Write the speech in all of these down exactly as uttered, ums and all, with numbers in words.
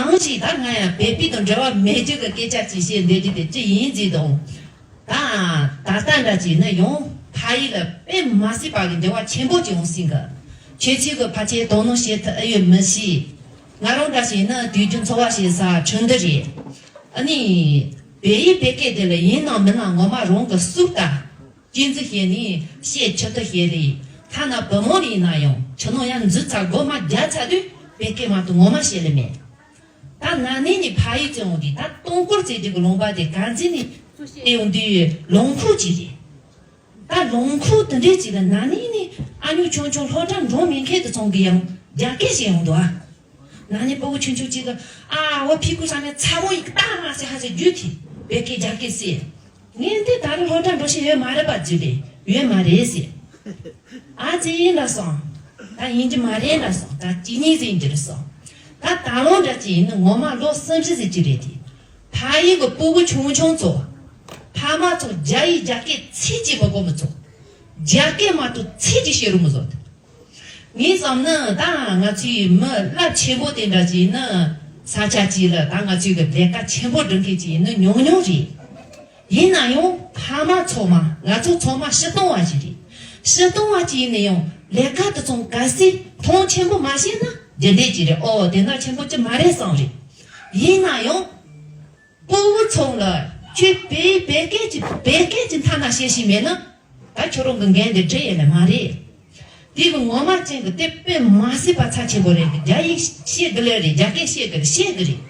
ནང་བཞིན་ད་ང་ཡང་བོད་པའི་དང་འབྲེལ་བ་མེད་རྒྱུ་གི་སྐད་ཆ་ཅིག་བཤད་འདོད་རྒྱུ་དེ་ཅི་ཡིན་ཟེར་དང་། ད་ད་ལྟ་འདྲ་ཅིག་ནི་ཡང་ཕ་ཡུལ་ལ་དཔེ་མ་སྲིད་པ་གི་འབྲེལ་བ་ཆེན་པོ་ཅིག་ཡོང་སྲིད་གི། ཁྱེད་ཚོས་གི་ཕལ་ཆེར་དོ་སྣང་བྱེད་ཐུབ་ཨེ་ཡོད་མི་ཤེས། ང་རང་འདྲ་ཞིག་ནི་དུས་རྒྱུན་འཚོ་བ་བྱེད་ས་ཁྲིན་ཏུ་རེད། ཨ་ནི་བོད་ཡིག་བོད་སྐད་དེ་ལ་ཡིན་ནམ་མིན་ནམ་ངོ་མ་རང་གི་སུག་ད་ཅི་འཛི་བྱས་ནས་བཤད་ཆོག་ཏུ་བཤད་རེད། ཐ་ན་བུ་མོ་རེད་ན་ཡང་ཁྱི་ནང་ཡང་འཛུལ་ཚར་སྒོ་མ་རྒྱག་ཚར་དུས་བོད་སྐད་མ་གཏོགས་ངོ་མ་བཤད་ལེ་མེད། ད་ན་ནིང་ནས་ཕ་ཡུལ་བཙན་འོང་དུས་ད་སྟོང་སྐོར་བཙལ་དུས་ཀྱི་ལུང་པ་དེ་ག་འཛིན་ནས་ཚུར་བཤད་ཡོང་དུས་ལུང་ཁུག་ཅིག་རེད། ད་ལུང་ཁུག་དེ་འདྲས་ཅིག་ལ་ན་ནིང་ནས་ཨ་ཉུ་ཆུང་ཆུང་སློབ་གྲྭ་འགྲོ་མེད་མཁན་དེ་ཚོ་གི་ཡང་རྒྱ་སྐད་བཤད་ཡོང་འདུག་ཨ། ན་ནིང་སྤུ་གུ་ཆུང་ཆུང་ཅིག་གི་ཨ་བ་ཕི་ཁུ་ས་ནས་ཚ་བོ་ཡིག་ཏག་མ་ཟེར་ཧ་ཟེར་རྒྱུ་དེ་བོད་སྐད་རྒྱ་སྐད་བཤད། ངས་འདི་ད་རུང་སློབ་གྲྭ་འགྲོ་ཤེས་ཡོད་མ་རེད་པ་ཟེར་ཏེ་ཡོད་མ་རེད་ཟེར། ཨ་ཙི་ཡིན་ལ་སོང་། ད་ཡིན་གྱི་མ་རེད་ལ་སོང་། ད་ཅི་ཉིད་ཟིན་གྱི་རེད་སོང་། ད་ད་ལོ་འདྲ་ཅིག་ཡིན་ནི་ངོ་མ་ལོ་གསུམ་བཞི་ཟིན་གྱི་རེད་དེ། ཕ་ཡུལ་གྱི་སྤུ་གུ་ཆུང་ཆུང་ཚོ། ཕ་མ་ཚོ་རྒྱ་ཡིག་རྒྱ་སྐད་ཚིག་གཅིག་མི་གོ་མི་ཚོ། རྒྱ་སྐད་མ་གཏོགས་ཚིག་གཅིག་བཤད་རུང་མི་བཟོ། ངས་བསམ་ན་ད་ང་ཚོའི་མི་རླབས་ཆེན་པོ་དེ་འདྲ་ཅིག་ཡིན་ན་ས་ཆ་གཅིག་ལ་ད་ང་ཚོའི་གི་ལས་ཀ་ཆེན་པོ་སྒྲུབ་མཁན་ཅིག་ཡིན་ན་ཉུང་ཉུང་རེད། ཡིན་ན་ཡང་ཕ་མ་ཚང་མ་ང་ཚོ་ཚང་མ་སྤྱིར་བཏང་བ་ཞིག་རེད། སྤྱིར་བཏང་བ་ཅིག་ཡིན་ན་ཡང་ལས་ཀ་དེ་ཚོ་གལ་སྲིད་མཐོང་ཆེན་པོ་མ་བྱས་ན་རྒྱུ་འབྲས་ཅིག་རེད། ཨོ་དེ་འདྲ་ཆེན་པོ་ཅིག་མ་རེད་བསམ་རེད། ཡིན་ན་ཡང་སྤུ་གུ་ཚང་ལ་ཁྱོད་བོད་བོད་སྐད་ཀྱི་བོད་སྐད་ཀྱི་མཐའ་ན་བཤད་ཤེས་མེད་ན། ད་ཁྱོད་རང་གི་འགན་དེ་འཁྲི་ཡས་ལ་མ་རེད། དེ་གི་ངོ་མ་ཅན་གི་དེ་དཔེ་མ་སྲིད་པ་ཚབས་ཆེན་པོ་རེད། རྒྱ་ཡིག་ཤེས་གི་ལེ་རེད། རྒྱ་སྐད་ཤེས་གི་རེད། ཤེས་གི་རེད།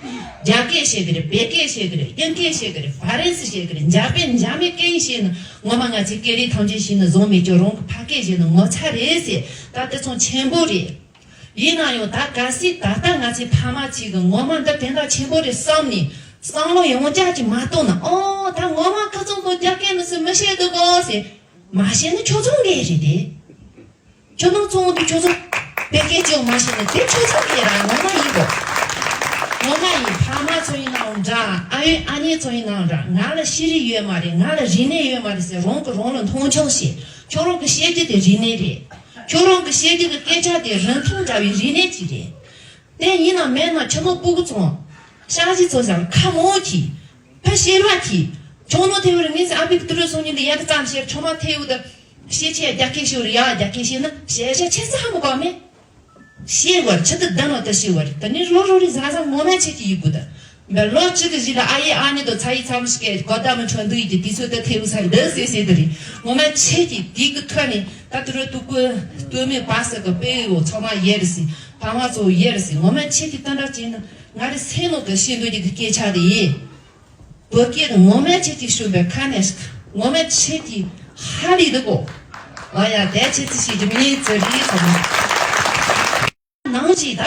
རྒྱ་སྐད་ཤེས་གི་རེད། བོད་སྐད་ཤེས་གི་རེད། དབྱིན་སྐད་ཤེས་གི་རེད། ཧྥ་རན་སི་ཤེས་གི་རེད། འཇར་པན་འཇར་མན་སྐད་ཡིག་ཤེས་ན་ངོ་མ་ང་ཚོའི་སྐད་རིགས་ཐམས་ཅད་ཤེས་ན་བཟང་མེད་ཀྱང་རང་གི་ཕ་སྐད་ཤེས་ན་ངོ་ཚ་རེད་ཟེར། ད་དེ་ཚོ་ཆེན་པོ་རེད། ཡིན་ན་ཡང་ད་གལ་སྲིད་ད་ལྟ་ང་ཚོའི་ཕ་མ་ཚོས་གི་ངོ་མ་འདི་དེ་འདྲ་ཆེན་པོ་རེད་བསམ་ནས་བསམ་བློ་ཡོངས་རྒྱ་ཅིག་མ་གཏོང་ན། ཨོ་ད་ངོ་མ་ཁ་ཚང་གི་རྒྱ་སྐད་མི་སྲིད་མི་ཤེས་འདུག་གོ་ཟེར། མ་ཤེས་ན་ཁྱོད་ཚོ་འགན་རེད་དེ། ཁྱོད་རང་ཚོ་འདི་ཁྱོད་ཚོ་བོད་སྐད་ཅིག་མ་ཤེས་ན་དེ་ཁྱོད་ཚོ་འགན་ར་ངོ་མ་ཡིན་གོ། ངོ་མ་ཡིན། ཕ་མ་ཚོ་ཡིན་ནའང་འདྲ། ཨ་ཡོད་ཨ་ནེ་ཚོ་ཡིན་ནའང་འདྲ། ང་ལ་ཤེས་རིག་ཡོད་མ་རེད། ང་ལ་རིག་གནས་ཡོད་མ་རེད་ཟེར་རང་གི་རང་ལ་མཐོང་ཆུང་བྱེད། ཁྱོད་རང་གི་བཤད་རྒྱུ་དེ་རིག་གནས་རེད། ཁྱོད་རང་གི་བཤད་རྒྱུ་གི་སྐད་ཆ་དེ་རིན་ཐང་འདྲ་བའི་རིག་གནས་ཅིག་རེད། དེ་ཡིན་ན་མེད་ན་ཁྱོད་མོ་སྤུ་གུ་ཚོ། ཤག་གཞི་ཚོ་ཟེར་ཁ་མོ་གི། ཕ་ཤེས་ར་གི། ཁྱོད་ནོ་ཐེ་བོ་རི་ངེས་ཨ་བིག་ཏུ་རུ་སོང་ཉིན་དེ་ཡ་གི་ཙམ་ཤེས་ཁྱོད་མ་ཐེ་བོ་ད། ཤེས་ཆེ་རྒྱ་སྐད་ཤེས་ར་ཡ་རྒྱ་སྐད་ཤེས་ན་ཤེས་ཤ་ཆེ་ས་ཧ་མོ་ག་མེད། ཤེས་བར་ཆི་ཏི་ད་ནོ་ད་ཤེས་བར་ད་ནི་རོ་རོ་རི་ཟ་ཟ་ངོ་མ་ཆེ་གི་ཡི་གུ་ད། མེ་ལོ་གཅིག་གི་གཞི་ལ་ཨ་ཡེ་ཨ་ནེ་དོ་ཚ་ཡི་ཚ་མོ་ཞིག་གེ་གོ་ད་མི་ཆོ་འདུག་ཡི་གི་དུས་ཚོད་ད་ཐེའུ་ཚ་འདི་སེ་སེ་དི་རི་ངོ་མ་ཆེ་གི་དེ་གི་ཐོག་ནས་ད་དུ་རོ་ཏུ་ཀུ་ཏུ་མེ་པ་སི་གི་པེ་འོ་ཚོ་མ་ཡེ་རི་སི་ཕ་མ་ཚོ་ཡེ་རི་སི་ངོ་མ་ཆེ་གི་ད་འདྲ་ཅིག་ན་ང་རི་སེ་ནོ་གི་ཤེས་འདོད་ཀྱི་སྐད་ཆ་དེ་ཡིན། བོད་སྐད་ངོ་མ་ཆེ་གི་ཤུ་བེ་ཁ་ནས་ངོ་མ་ཆེ་གི་ཧ་ལི་འདུག་གོ། ཨ་ཡ་དེ་ཆེ་ཚི་ཤེས་ཀྱི་མི་ཚེ་རི་ཚོ་མ་ནང་ཅི་ད།